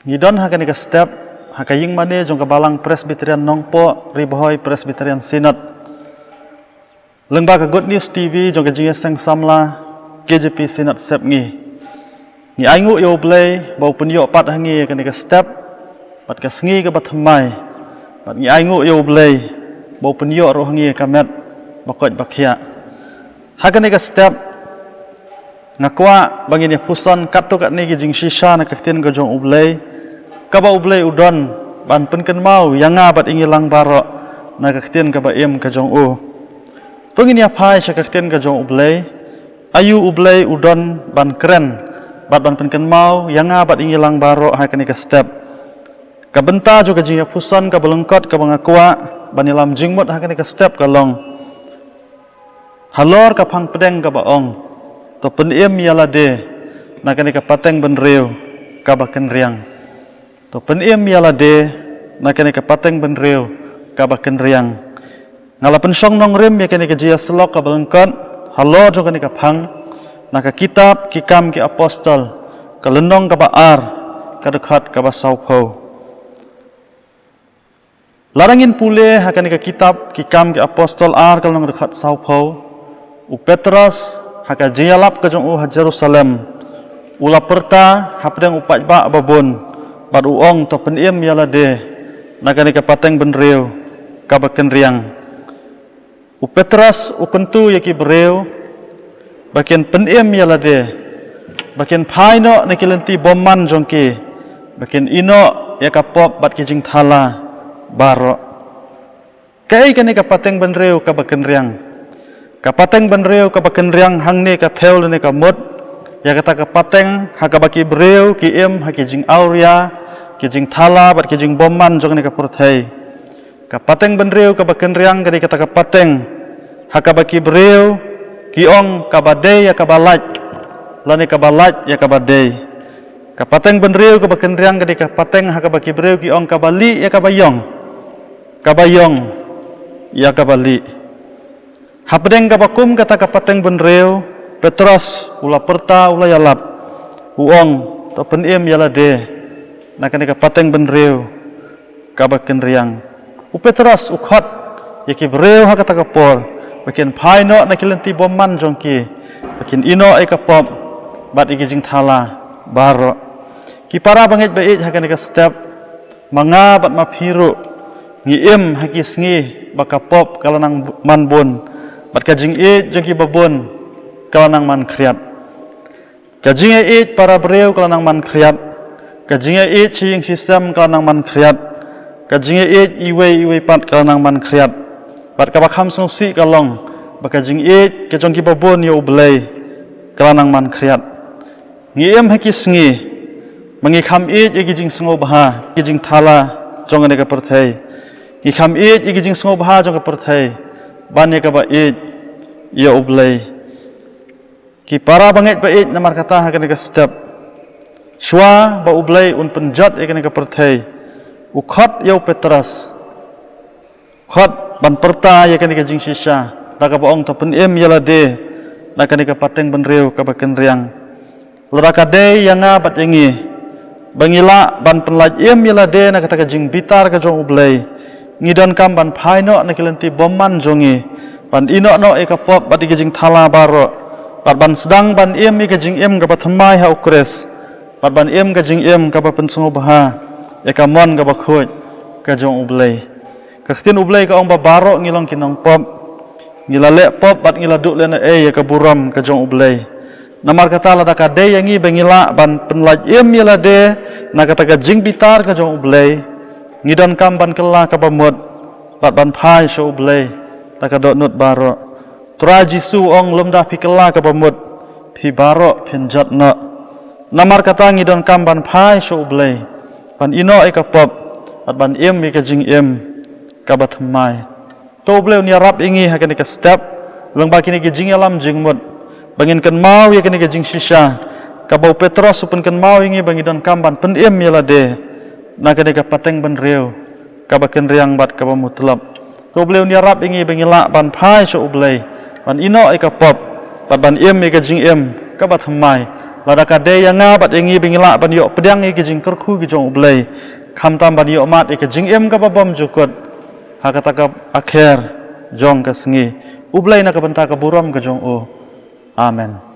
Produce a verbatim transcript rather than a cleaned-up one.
Ngi don ha kane ka step ha ka ïingmane jong ka Balang Presbyterian Nongpoh, Ri Bhoi Presbyterian Synod, lyngba ka Good News T V jong ka Jingïaseng Samla K J P Synod Sepngi. Ngi ainguh ïa U Blei ba u pynïoh pat ha ngi ïa kane ka step bad ka sngi kaba thymmai, bad ngi ainguh ïa U Blei ba u pynïoh ruh ha ngi ïa ka met ba koit ba khiah. Ha kane ka step nga kwah ba ngin ïa pyrshang katto katne ki jingshisha na ka ktien ka jong U Blei, kaba U Blei u don ban pynkynmaw ïa nga bad ïa ngi lang baroh na ka ktien kaba im ka jong u. To ngin ïa phai sha ka ktien ka jong U Blei. Aïu U Blei u don ban kren bad ban pynkynmaw ïa nga bad ïa ngi lang baroh ha kane ka step? Ka bynta jong ka jingïa pyrshang kaba lyngkot kaba nga kwah ban ïalam jingmut ha kane ka step ka long halor ka phang pdeng kaba ong, to pynim ïa lade na kane ka pateng bynriew kaba kynriang. To pynim ïa lade na kane ka pateng bynriew kaba kynriang. Nga la pynshong nongrim ïa kane ka jingïasyllok kaba lyngkot halor jong kane ka phang na ka kitab Ki Kam ki Apostol, ka lynnong kaba ar, ka dkhot kaba sawphew. Lada ngin pule ha kane ka kitab Ki Kam ki Apostol ar, ka lynnong dkhot sawphew, u Petros ha ka jingïalap ka jong u ha Jerusalem u la pyrta hapdeng u paidbah babun bad u ong, to pynim ïa lade na kane ka pateng bynriew kaba kynriang. U Petros u kyntu ïa ki briew ba kin pynim ïa lade, ba kin phai noh na ki lynti bymman jong ki, ba kin ïeh noh ïa ka pop bad ki jingthala baroh. Kaei kane ka pateng bynriew kaba kynriang? Ka pateng bynriew kaba kynriang hangne ka thew lane ka mut ïa kata ka pateng ha kaba ki briew ki im ha ki jingawria, ki jingthala bad ki jingbymman jong kane ka pyrthei. Ka pateng bynriew kaba kynriang ka dei kata ka pateng ha kaba ki briew ki ong kaba dei ïa kaba lait, lane kaba lait ïa kaba dei. Ka pateng bynriew kaba kynriang ka dei ka pateng ha kaba ki briew ki ong kaba lieh ïa kaba ïong, kaba ïong ïa kaba lieh. Hapdeng kaba kum kata ka pateng bynriew, Petros u la pyrta, u la ïalap, u ong, to pynim ïa lade na kane ka pateng bynriew kaba kynriang. U Petros u khot ïa ki briew ha kata ka por ba kin phai noh na ki lynti bymman jong ki, ba kin ïeh noh ïa ka pop bad ïa ki jingthala baroh. Ki para bangeit ba ïeit ha kane ka step, ma nga bad ma phi ruh ngi im ha ki sngi ba ka pop ka la nang man bun bad ka jingïeit jong ki babun ka la nang man khriat. Ka jingïeit para briew ka la nang man khriat. Ka jingïeit shi ïing shi sem ka la nang man khriat. Ka jingïeit iwei iwei pat ka la nang man khriat. Bad kaba kham sngewsih ka long ba ka jingïeit ka jong ki babun ïa U Blei ka la nang man khriat. Ngi im ha ki sngi ba ngi kham ïeit ïa ki jingsngewbha, ki jingthala jong kane ka pyrthei. Ngi kham ïeit ïa ki jingsngewbha jong ka pyrthei ban ïa kaba ïeit ïa U Blei. Ki para bangeit ba ïeit, namar kata ha kane ka step, shuwa ba U Blei un pynjot ïa kane ka pyrthei, u khot ïa u Petros, khot ban pyrta ïa kane ka jingshisha da kaba ong, to pynim ïa lade na kane ka pateng bynriew kaba kynriang. Lada ka dei ïa nga bad ïa ngi ba ngi lah ban pynlait im ïa lade na kata ka jingbitar ka jong U Blei, ngi donkam ban phai noh na ki lynti bymman jong ngi, ban ïeh noh noh ïa ka pop bad ïa ki jingthala baroh, bad ban sdang ban im ïa ka jingim kaba thymmai ha U Khrist, bad ban im ka jingim kaba pynsngewbha ïa ka mon kaba khuid ka jong U Blei. Ka ktien U Blei ka ong ba baroh ngi long ki nongpop, ngi la leh pop bad ngi la duh lehnohei ïa ka burom ka jong U Blei. Namar kata, lada ka dei ïa ngi ba ngi lah ban pynlait im ïa lade na kata ka jingbitar ka jong U Blei, ngi donkam ban kylla kaba mut bad ban phai sha U Blei da ka dohnud baroh. Trai Jisu u ong, lymda phi kylla kaba mut, phi baroh phin jot noh. Namar kata, ngi donkam ban phai sha U Blei ban ïeh noh ïa ka pop bad ban im ïa ka jingim kaba thymmai. To U Blei un ïarap ïa ngi ha kane ka step lyngba kine ki jingïalam jingmut, ba ngin kynmaw ïa kane ka jingshisha kaba u Petros u pynkynmaw ïa ngi, ba ngi donkam ban pynim ïa lade na kane ka pateng bynriew kaba kynriang bad kaba mutlop. To U Blei un ïarap ïa ngi ba ngi lah ban phai sha U Blei ban ïeh noh ïa ka pop bad ban im ïa ka jingim kaba thymmai. Lada ka dei ïa nga bad ïa ngi ba ngi lah ban ïoh pdiang ïa ka jingkyrkhu ka jong U Blei, khamtam ban ïoh mad ïa ka jingim kaba bymjukut ha kata ka akher jong ka sngi. U Blei na ka bynta ka burom ka jong u. Amen.